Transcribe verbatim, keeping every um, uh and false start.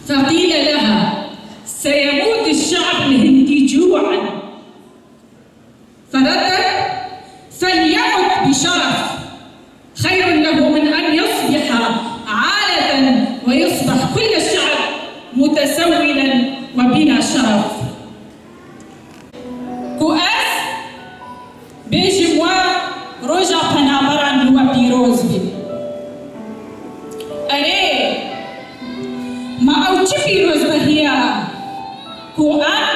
فقيل لها: سيموت الشعب الهندي جوعا. فردت: فليمت بشرف، خير له من أن يصبح عالة ويصبح كل الشعب متسولا وبلا شرف. Ku ez bêjim we, roja penaberan li we pîroz bî. Erê, ma ew çi pîrozbehiya ku em